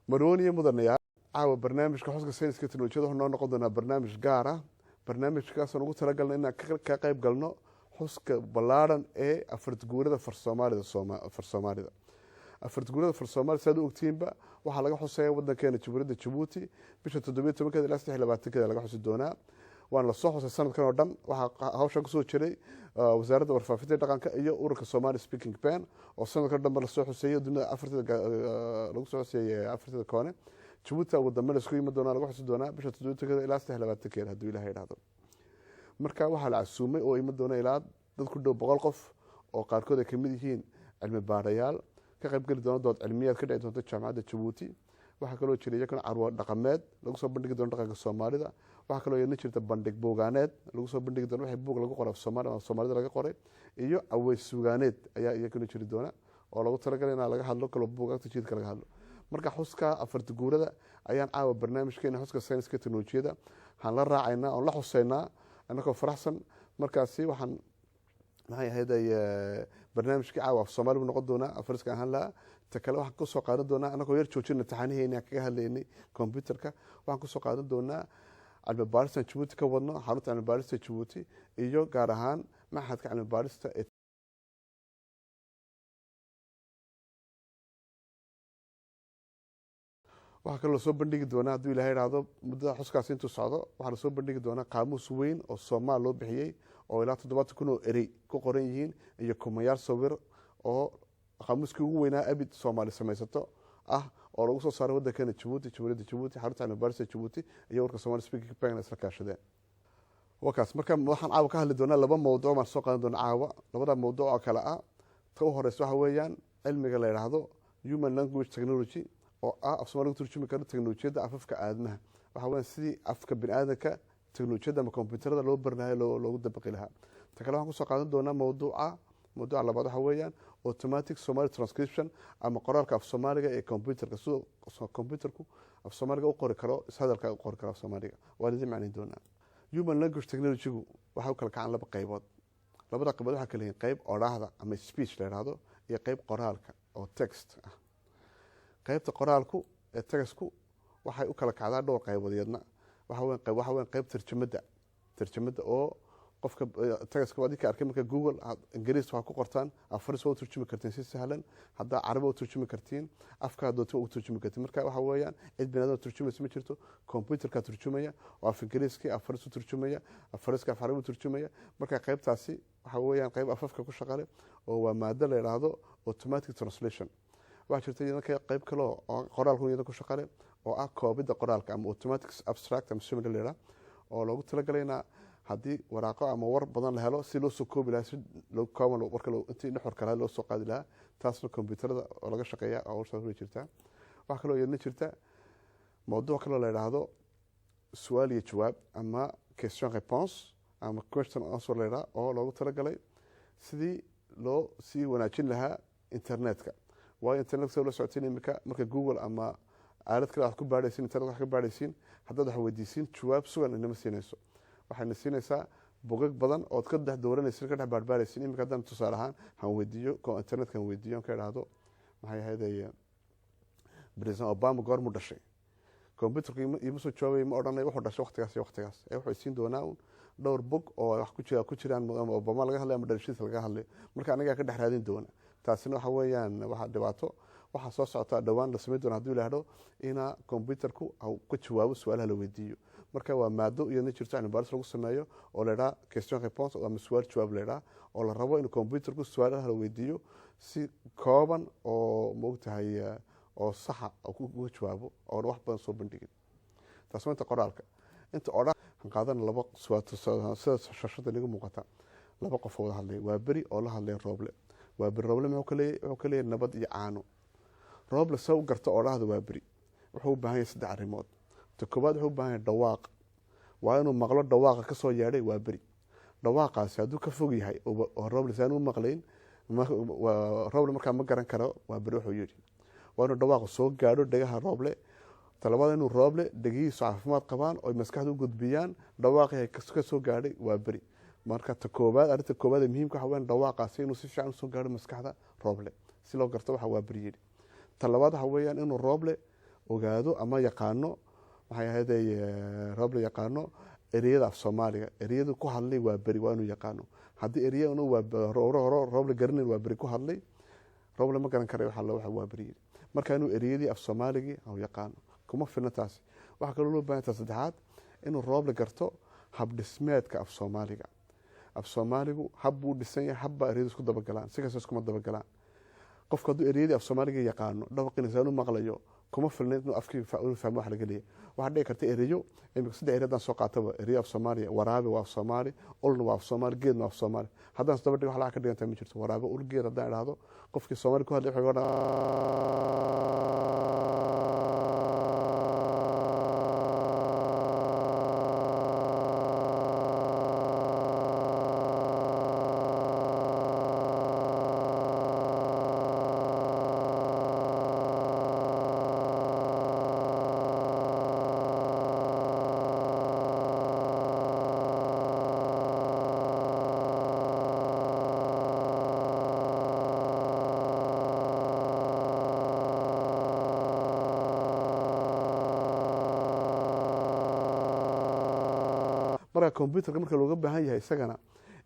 Marwooyin iyo mudanayaal, caawa barnaamijka xuska sayniska teknolojiyada wuxuu noo noqon doonaa barnaamij gaar ah. Barnaamijkaasaan ugu talagalnay inaan ka qayb galno xuska ballaaran ee afartguurada Farsoomaalida, Farsoomaalida. Afartguurada Farsoomaalida, saad u ogtihiinba, waxaa laga xusaya wadankeena Jamhuuriyadda Jabuuti bisha 17-keeda ilaa 23-keeda laga xusi doonaa. Waana lasoo xusay sanadkan oo dhan. Waxaa hawshan kusoo jiray Wasaaradda Warfaafinta, Dhaqanka iyo ururka Somali Speaking Band, oo sanadkan o dhan ba lasoo xuseeyey dunida afarteeda, lagu soo xuseeyey afarteeda koone. Jabuuti ugu dambe laisku yimi doonaa, lagu xusi doonaa bisha 17-keeda ilaa 23-keeda, hadduu Ilahay idhaahdo. Marka waxaa la casuumay oo iman doona ilaa dad ku dhow 100 qof, oo qaarkood ay kamid yihiin cilmi baarayaal ka qaybgeli doona dood cilmiyeed ka dhici doonta Jaamacadda Jabuuti. Waxaa kaloo jiray iyakuna carwo dhaqameed lagu soo bandhigi doono dhaqanka Soomaalida. Waxaa kaloo iyadna jirta bandhig buugaaneed lagu soo bandhigi doono wixii buug lagu qoray af Soomaali ama Soomaalida laga qoray, iyo aweys suugaaneed ayaa iyakuna jiri doona, oo lagu talagalay inaa laga hadlo kaloo buugaagta jiidka laga hadlo. Marka xuska afarta guurada ayaan caawa barnaamijkeena xuska sayniska teknolojiyada waxaan la raacaynaa oon la xuseynaa annagoo faraxsan. Markaasi waxaan, maxay ahayd, barnaamijkii caawa af Soomaali buu noqon doonaa, afariska ahaan lahaa. Ta kale waxaan kusoo qaadan doonaa, annagoo yar joojina imtixaanaheeni aan kaga hadlaynay computerka, waxaan kusoo qaadan doonaa cilmi baaristan Jabuuti ka wadno, xarunta cilmi baarista Jabuuti iyo gaar ahaan maxadka cilmi baarista ee. Waxaa kaloo lasoo bandhigi doonaa, hadduu Ilahay idhaahdo, muddada xuskaasi intuu socdo, waxaa lasoo bandhigi doonaa qaamuus weyn oo Soomaal loo bixiyey, oo ilaa 70,000 oo erey ku qoran yihiin iyo kumayaal sawir, oo qaamuuskii ugu weynaa abid Soomaali samaysato ah, oo lagu soo saaray waddankeena Jabuuti, Jamhuuriyadda Jabuuti, xarunta cilmi baarista Jabuuti iyo warka Somali Speaking Bank isla kaashadeen. Wakaas. Marka waxaan caawa ka hadli doonaa laba mawduuc baan soo qaadan doonaa caawa. Labada mawduuc oo kale ah, ta u horeysa waxa weeyaan cilmiga la yidhaahdo human language technology, oo ah af Somaali lagu turjumi karo teknolojiyadda afafka aadamaha. Waxa weeyaan sidii afka bini aadanka teknolojiyadda ama kombyuutarada loo bari lahaa, loogu dabaqi lahaa. Ta kale waxaan kusoo qaadan doonaa mawduuca labaad, waxa weeyaan automatic Somali transcription ama qoraalka af Soomaaliga ee computerka, siduu computerku af Soomaaliga u qori karo, ishadalka u qori karo af Soomaaliga, waan idin macnayn doonaa. Human language technologygu waxay u kala kacaan laba qaybood. Labada qaybood waxaa kala yihiin qayb odhaahda ama speech la yidhaahdo iyo qayb qoraalka oo text ah. Qaybta qoraalku ee textku waxay u kala kacdaa dhowr qaybood iyadna. Waxa weyn qayb tarjamada oo qofka textka adinka arkay. Marka Google Ingiriis waxaa ku qortaan, afaris waa u turjumi kartiin si sahlan, haddaa Carabi u turjumi kartiin, afkaa doonta u turjumi kartiin. Marka waxa weeyaan cid biniadam turjumaysa ma jirto, computerkaa turjumaya oo af Ingiriiskii afaris u turjumaya, afariska af Carabi u turjumaya. Marka qaybtaasi waxa weeyaan qayb afafka ku shaqale, oo waa maado la yidhaahdo automatic translation. Waxaa jirta iyadana qayb kale oo qoraalku iyada ku shaqale, oo ah koobidda qoraalka ama automatic abstract ama summary la yidhaha, oo loogu talagalay haddii waraaqo ama war badan la helo si loo soo koobi lahaa, si loo kooban warka intii nuxurka lahaa loo soo qaadi lahaa. Taasna kombyuutarada oo laga shaqeeya oo hawshaas way jirtaa. Waxaa kaloo iyadna jirta mawduuc kaloo la yidhaahdo su-aal iyo jawaab ama question réponse ama question answer la yidhaha, oo loogu talagalay sidii loo sii wanaajin lahaa internetka. Waayo internetka sida la socotiin imika, marka Google ama aalad kale wax ku baadhaysiin, internet wax ka baadhaysiin, haddaad wax weydiisiin, jawaab sugan inama siinayso. Waxayna siinaysaa bogag badan ood ka dhex dooranaysin, ka dhex baarbaaraysin. Imika haddaan tusaale ahaan han weydiiyo internetka, han weydiiyo ka idhaahdo, maxay ahayd, "President Obama goormuu dhashay?" Computerka ima soo jawaabay, ma odhanay wuxuu dhashay waqtigaas iyo waqtigaas, ee wuxuu siin doonaa un dhowr bog oo wax ku jira ku jiraan ama Obama laga hadlay ama dhalashadiisa laga hadlay. Marka anigaa ka dhex raadin doona. Taasina waxa weeyaan waxa dhibaato. Waxaa soo socotaa dhowaan la samayn doona, hadduu ilaahdo, ina computerku ka jawaabo su-aalaha la weydiiyo. Marka waa maado iyadna jirto cilmi baaris lagu sameeyo oo la idhaha question réponse ama su-aal jawaab la idhaha, oo la rabo in computerku su-aalaha la weydiiyo si kooban oo, maogtahay, oo saxa uga jawaabo oona wax badan soo bandhigin. Taas waa inta qoraalka. Inta odha han qaadana laba sida shashada inaga muuqata, laba qof oo wada hadlay. Waa Beri oo la hadlay Rooble. Waa Beri Rooble muxuu ka leeyahy? Wuxuu ka leeyahy nabad iyo caano. Rooble se u garto odhahda waa Beri? Wuxuu u baahan yahay saddex arrimood. Ta koowaad, wuxuu u baahan yahay dhawaaq. Waa inuu maqlo dhawaaqa kasoo yeedhay waa Beri. Dhawaaqaasi hadduu ka fog yahay oo Rooble saan u maqlayn, Rooble markaa ma garan karo waa Beri wuxuu yidhi. Waa inuu dhawaaqu soo gaadho dhegaha Rooble. Talabaad, inuu Rooble dhegihiisu caafimaad qabaan oo maskaxda u gudbiyaan dhawaaqii ka soo gaadhay waa Beri. Marka ta koobaad, arrinta koobaad ee muhiimka waxa weyan dhawaaqaasi inuu si fiican usoo gaadho maskaxda Rooble, si loo garto waxa waa Beri yidhi. Ta labaad waxa weeyaan inuu Rooble ogaado ama yaqaano, maxay ahayday, Rooble yaqaano ereyada af Soomaaliga. Ereyadu ku hadlay waa beri, waa inuu yaqaano. Haddii ereya unu waa hore hore Rooble garanayn waa beri ku hadlay, Rooble ma garan karay waxa waxa waa beri yiri. Marka inuu ereyadii af Soomaaligii au yaqaano kuma filna taasi. Waxaa kaloo loo baahan tahay saddexaad inuu Rooble garto habdhismeedka af Soomaaliga. Af Soomaaligu hab buu dhisan yahay, habbaa ereyadu isku dabagalaan, si kasta iskuma dabagalaan. Qofku hadduu ereyadii af Soomaaliga yaqaano, dhawaqiina saan u maqlayo, kuma filna inuu afkii inuu fahmo wax laga leeyahay. Waxaa dhici karta ereyo, imika saddex erey haddaan soo qaataba, ereyo af Soomaaliya: waraabe waa af Soomaali, ulna waa af Soomaali, geedna waa af Soomaali. Haddaan isdaba dhigo, wax lacag ka dhigantaa ma jirto. Waraabe, ul, geed haddaan idhaahdo, qofkii Soomaali ku hadlay wuxuu marka computerka marka looga baahan yahay isagana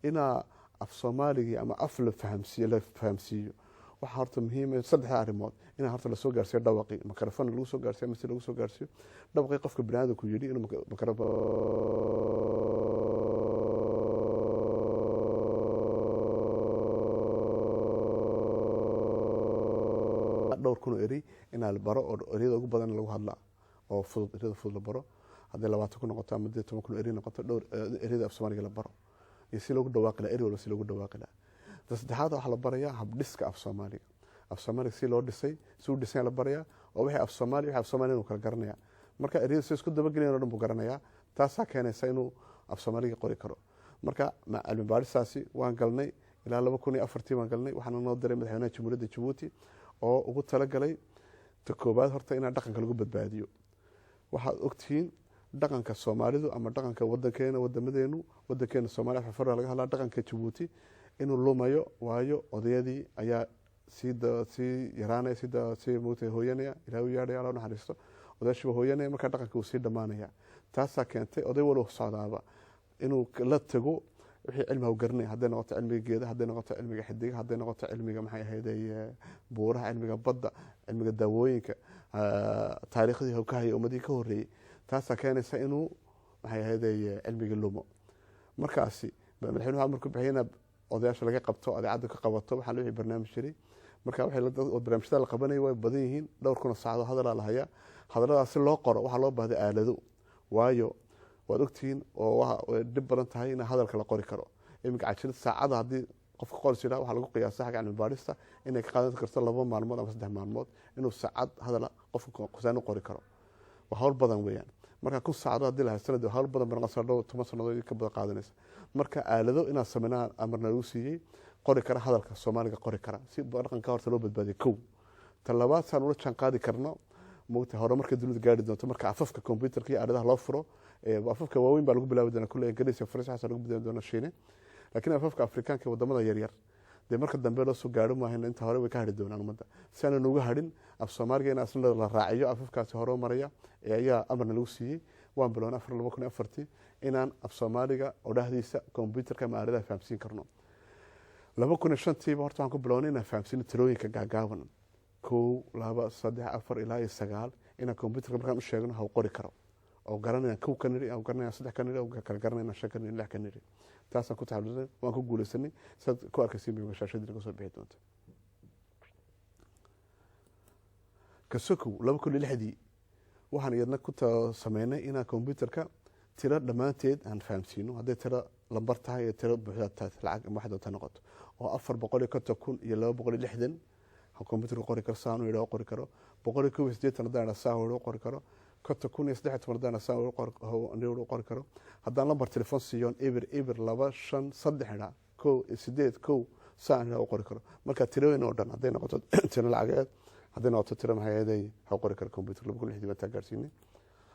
inaa af Soomaaligii ama af la fahamsiiyo la fahamsiiyo. Waxaa horta muhiim saddexda arrimood inaa horta lasoo gaarsiiyo dhawaqii, microphone lagu soo gaarsiyo ama si lagu soo gaarsiiyo dhawaqii qofka biniaadamku yidhi inuu dhowr kun oo erey inaa la baro, oo ereyada ugu badan lagu hadlaa oo fudud, ereyada fudud la baro. Hadday 20,000 noqoto ama 10,000 erey noqoto, dhowr ereyada af Soomaaliga la baro iyo si loogu dhawaaqi laha, erey walba si loogu dhawaaqi laha. Ta saddexaad waxaa la barayaa habdhiska af Soomaaliga. Af Soomaaliga si loo dhisay, si u dhisay la barayaa, oo wixii af Soomaali, wixii af Soomaaliya inuu kala garanayaa. Marka ereyada si isku dabagelayan o dhan buu garanayaa. Taasaa keenaysa inuu af Soomaaliga qori karo. Marka cilmi baadhistaasi waan galnay ilaa 2004-tii baan galnay. Waxaana noo diray madaxweynaha Jamhuuriyadda Jabuuti oo ugu talagalay ta koobaad horta inaa dhaqanka lagu badbaadiyo. Waxaad ogtihiin dhaqanka Soomaalidu ama dhaqanka wadankeena, wadamadeenu, wadankeena Soomaaliya afar laga hadlaa, dhaqanka Jabuuti inuu lumayo, waayo odayadii ayaa sii sii yaraanaya, sii moogtay hooyanaya. Ilaah u yeedhaya, Alla u naxariisto, odayaashiiba hooyanaya. Marka dhaqanka wuu sii dhammaanaya. Taasaa keentay oday walba socdaaba inuu la tago wixii cilmiga u garanaya, hadday noqoto cilmiga geeda, hadday noqoto cilmiga xidiga, hadday noqoto cilmiga, maxay ahayday, buuraha, cilmiga badda, cilmiga daawooyinka, taariikhdii ka hayay ummadihii ka horreeyey. Taasaa keenaysa inuu, maxay ahayday, cilmigii lumo. Markaasi madaxweynuhu amar ku bixiyay inaad odayaasha laga qabto, adeecadda ka qabato. Waxaa wixii barnaamij jiray. Marka waxay barnaamijyada la qabanaya way badan yihiin, dhowr kun oo saacado hadalaa la hayaa. Hadalladaas si loo qoro waxaa loo baahday aalado, waayo waad ogtihiin oo way dhib badan tahay in hadalka la qori karo. Iminka cajilad saacada haddii qofka qoris yidhaha, waxaa lagu qiyaasa xagga cilmi baadhista inay ka qaadan karto 2 maalmood ama 3 maalmood inuu saacad hadala qofka kusaan u qori karo. Waa hawl badan weeyaan. Marka 1000 saacadood haddii la haystana, dee hawl badan bay noqonaysaa, dhowr toban sannadood ka badan qaadanaysa. Marka aalado inaan sameynaa amarna lagu siiyey, qori kara hadalka Soomaaliga, qori kara, si dhaqanka horta loo badbaadiyo. Kow ta labaad, saan ula jaan qaadi karno mogta horumarka dunida gaari doonto marka afafka computerka iyo aaladaha loo furo. Afafka waaweyn baa lagu bilaabi doonaa kulle, Ingiriis iyo Faransi waxaasa lagu bilaabi doonaa, Shiine. Laakiin afafka Afrikaanka ee wadamada yaryar dee marka dambe loo soo gaaro maahan, inta hore way ka hadhi doonaan ummadda. Si aanan uga hadhin af Soomaaliga in asna la raaciyo afafkaasi hore maraya ee ayaa amarna lagu siiyey. Waan bilownay 2004-tii inaan af Soomaaliga odhahdiisa computerka ama aaladaha fahamsiin karno. 2005-tiiba horta waxaan ku bilownay inaan fahamsiino tirooyinka gaagaaban, 1, 2, 3, 4 ilaa iyo 9, inaan computerka markaan u sheegno haw qori karo oo garanayaan 1 ka niri, garanayaan 3 ka niri, oo kala garanayaan 5 ka niri, 6 ka niri. Taasaan ku taxalulinay, waan ku guuleysanay, sidaad ku arkaysiin bay shaashadii kasoo bixi doonta. Kasokow, 2006-dii waxaan iyadna ku sameynay inaan computerka tiro dhammaanteed aan fahamsiino, hadday tiro lambar tahay iyo tiro buuxda tahay, lacag ama wax doonta noqoto, oo 450,260 computerka qori karo, saan u yidhaho qori karo. 181 haddaan idhaha saan u qori karo. 50,013 haddaan idhaha saan u qori karo. Haddaan lambar telefon siiyoon 0 0 2 5 3 idhaa, 1 8 1 saan idhaa u qori karo. Marka tirooyin oo dhan, hadday noqoto tiro lacageed, hadday noqoto tiro maxay, ha qori karo computer. 2006-dii baan taa gaarsiinay.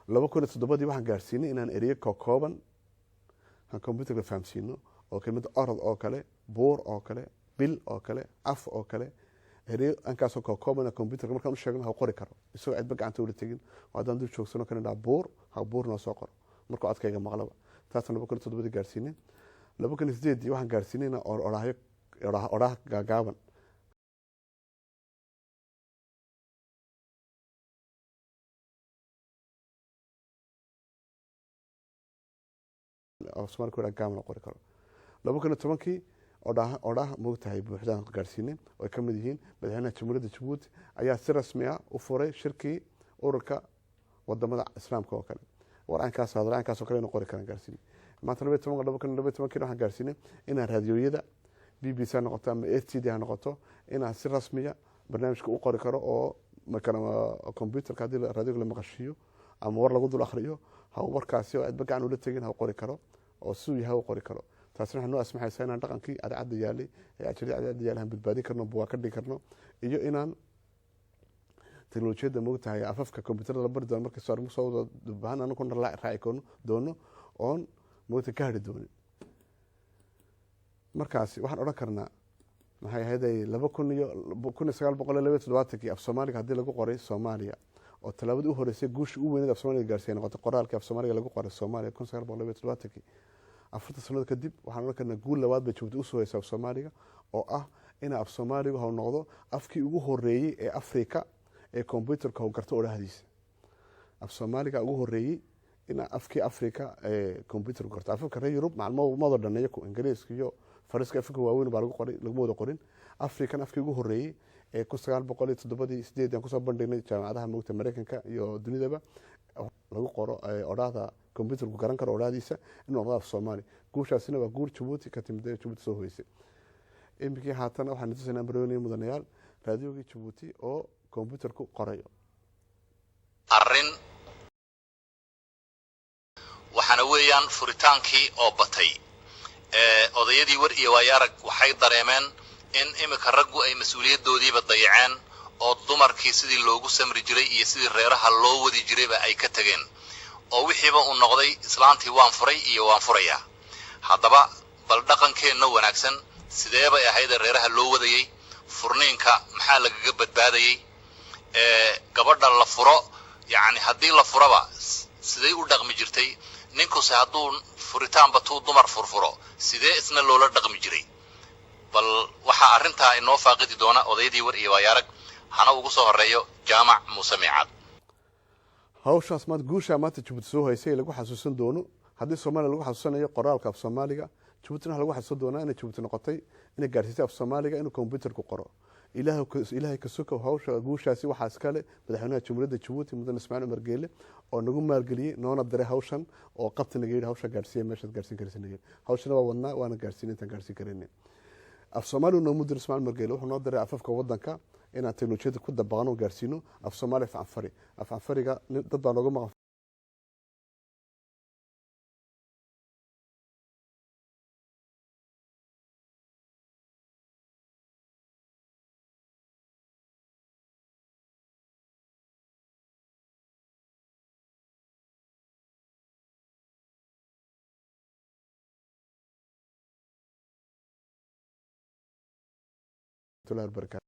2007-dii waxaan gaarsiinay inaan ereyo kookooban aan computerka fahamsiino, oo kelmada orod oo kale, buur oo kale, bil oo kale, af oo kale. Ereyo ankaasoo kookooban computerka markaan u sheegno ha qori karo, isagoo cidba gacanta ula tegin, oo haddaan dul joogsano kan idhaa buur, ha buur noo soo qoro markuu codkayga maqlaba. Taasaan 2007-dii gaarsiinay. 2008-dii waxaan gaarsiinayna odhaahyo, odhaah gaagaaban oo Soomaali ku gaaban la qori karo. 2010-kii odhaah odhaah moogtahay buuxdaan gaarsiinay, oo ay ka mid yihiin madaxweynaha Jamhuuriyadda Jabuuti ayaa si rasmi ah u furay shirkii ururka wadamada Islaamka oo kale. War aankaas hadal aankaas oo kale inuu qori karaan gaarsiinay. Maanta 12, 2012-kii waxaan gaarsiinay inaan raadiyooyada BBC ha noqoto ama STD ha noqoto, inaan si rasmiya barnaamijka u qori karo, oo marka computerka haddii raadiyoga la maqashiiyo ama war lagu dul akhriyo, ha warkaasi oo cidba gacan ula tegin ha qori karo, oo siduu yahay u qori karo. Taasina waxay noo asmaxaysaa inaan dhaqankii cadcadda yaalay ee cajalada cadcadda yaalay aan badbaadin karno, bugaa ka dhigi karno, iyo inaan teknolojiyadda moogtahay afafka computerada la bari doono markay soo arrimo soo wada bahan anaguna raaci karno doono oon moogta ka hadhi doonin. Markaasi waxaan odhan karnaa, maxay ahayday, laba kun iyo 1972-kii af Soomaaliga haddii lagu qoray Soomaaliya, oo tallaabadii u horeysay, guushii u weyneed af Soomaaliga gaarsiiya noqotay qoraalkii af Soomaaliga lagu qoray Soomaaliya 1972-kii, 40 sannadood kadib waxaan odhan karnaa guul labaad bay Jabuuti usoo haysa af Soomaaliga, oo ah ina af Soomaaligu hau noqdo afkii ugu horeeyey ee Afrika ee computerka hau garto odhahdiisa. Af Soomaaliga ugu horeeyey ina afkii Afrika ee computerku garto. Afafka reer Yurub maalmada dhaneeyo, Ingiriiska iyo Fariiska, afka waaweyn baa lagu qoray, laguma wada qorin. Afrikan afkii ugu horeeyey ee 1907-dii 8-dii aan kusoo bandhignay jaamacadaha moogta Mareykanka iyo dunidaba lagu qoro odhaahda computerku garan karo odhaahdiisa inuu noqdo af Soomaali. Guushaasina waa guur Jabuuti ka timid, Jabuuti soo hoysay. Iminkii haatana waxaan tusaynaa, marweyne, mudanayaal, raadiyoogii Jabuuti oo computerku qorayo. Arrin waxaana weeyaan furitaankii oo batay. Odayadii war iyo waayo arag waxay dareemeen in iminka raggu ay mas-uuliyaddoodiiba dayaceen, oo dumarkii sidii loogu samri jiray iyo sidii reeraha loo wadi jirayba ay ka tegeen, oo wixiiba uu noqday islaantii waan furay iyo waan furayaa. Haddaba bal dhaqankeenna wanaagsan sidee bay ahaydee reeraha loo wadayey? Furniinka maxaa lagaga badbaadayey? Gabadha la furo, yacni haddii la furaba, siday u dhaqmi jirtay? Ninkuse hadduu furitaanba tuu dumar furfuro, sidee isna loola dhaqmi jiray? Bal waxaa arrintaa inoo faaqidi doona odaydii war iyo waayaarag, hana ugu soo horeeyo Jaamac Muuse Miicaad. Hawshaas maanta, guushaa maanta Jabuuti soo haysay lagu xasuusan doono, haddii Soomaaliya lagu xasuusanayo qoraalka af Soomaaliga, Jabuutina waxa lagu xasuusan doonaa inay Jabuuti noqotay inay gaarsiisay af Soomaaliga inuu computerku qoro. Ilaahay ka sokow, hawsha guushaasi waxaa iskale madaxweynaha Jamhuuriyadda Jabuuti, mudane Ismaaciil Cumar Geele, oo nagu maalgeliyey, noona diray hawshan, oo qabta naga yidhi hawsha gaarsiiya meeshaad gaarsiin karaysa naga yidhi. Hawshana waa wadnaa, waana gaarsiinay intaan gaarsiin karayna. Af Soomaaligu noomu diray Ismaaciil Cumar Geele, wuxuu noo diray afafka wadanka inaan teknolojiyadda ku dabaqno, gaarsiino af Soomaali, af Canfari. Af Canfariga dad baa nooga maqan. Barakaatu.